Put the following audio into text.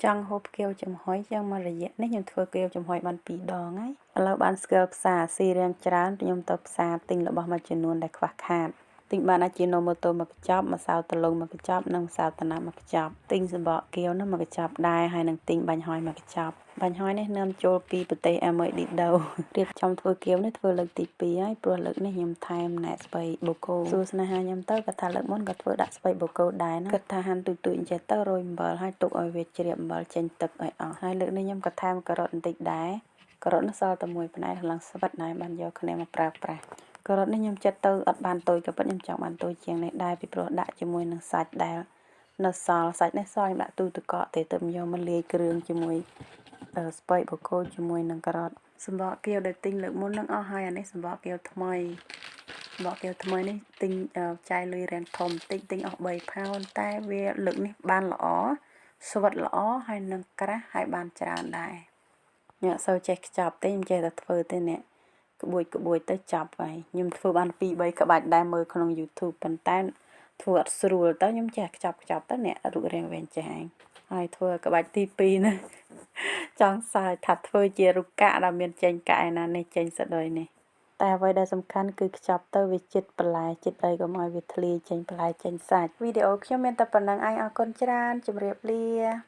ចង់ហូបកៀវចំហុយចឹងមករយៈនេះខ្ញុំធ្វើកៀវចំហុយបាន2ដងហើយឥឡូវបានស្គាល់ផ្សារស៊ីរៀងច្រើនខ្ញុំទៅផ្សារទិញរបស់មួយចំនួនដែលខ្វះខាតទិញបានអាជីណូម៉ូតូមួយកញ្ចប់ម្សៅតលងមួយកញ្ចប់និងម្សៅតំណាប់មួយកញ្ចប់ទិញសំបកកៀវនោះមួយកញ្ចប់ដែរហើយនឹងទិញបាញ់ហយមួយកញ្ចប់បាញ់ហយនេះនាំចូលពីប្រទេសអាមេរិកឌីដូរៀបចំធ្វើកៀវនេះធ្វើលើកទី2ហើយព្រោះលើកនេះខ្ញុំថែមណែស្ពៃបូកូសួរស្នេហាខ្ញុំទៅគាត់ថាលើកមុនក៏ធ្វើដាក់ស្ពៃបូកូដែរណាគាត់ថាហាន់ទូចៗអញ្ចេះទៅរោយអំបិលហើយទុកឲ្យវាជ្រាបអំបិលចេញទឹកឲ្យអស់ហើយលើកនេះខ្ញុំក៏ថែមការ៉ុតបន្តិចដែរការ៉ុតនោះសល់តែមួយផ្នែកឡើងស្វិតហើយបានយកគ្នាមកប្រើប្រាស់ការ៉ុតនេះខ្ញុំចិត្តទៅអត់បានតូចក៏ពិតខ្ញុំចង់បានតូចជាងនេះដែរពីព្រោះដាក់ជាមួយនឹងសាច់ដែលនៅសល់សាច់នេះសល់ខ្ញុំដាក់ទូទឹកកកទេទៅយកមកលាយគ្រឿងជាមួយស្ពៃបូកូជាមួយនឹងការ៉ុតសម្បកកៀវដែលទិញលើកមុននឹងអស់ហើយអានេះសម្បកកៀវថ្មីសម្បកកៀវថ្មីនេះទិញចាយលុយរាងធំតិចទិញអស់3ផោនតែវាលើកនេះបានល្អស្វិតល្អហើយនឹងក្រាស់ហើយបានច្រើនដែរខ្ញុំអត់សូវចេះខ្ចប់ទេខ្ញុំចេះតែធ្វើទេអ្នកក្បួចក្បួចទៅចាប់ហើយខ្ញុំធ្វើបាន2 3ក្បាច់ដែរមើលក្នុង YouTube ប៉ុន្តែធ្វើអត់ស្រួលទៅខ្ញុំចេះខ្ចប់ខ្ចប់ទៅអ្នករូបរាងវិញចេះឯងហើយធ្វើក្បាច់ទី2ណាចង់សើចថាធ្វើជារូបកាកដែលមានចេញកាកឯណានេះចេញសដុយនេះតែអ្វីដែលសំខាន់គឺខ្ចប់ទៅវាចិត្តបន្លែចិត្តអីកុំឲ្យវាធ្លាយចេញបន្លែចេញសាច់វីដេអូខ្ញុំមានតែប៉ុណ្្នឹងឯងអរគុណច្រើនជម្រាបលា។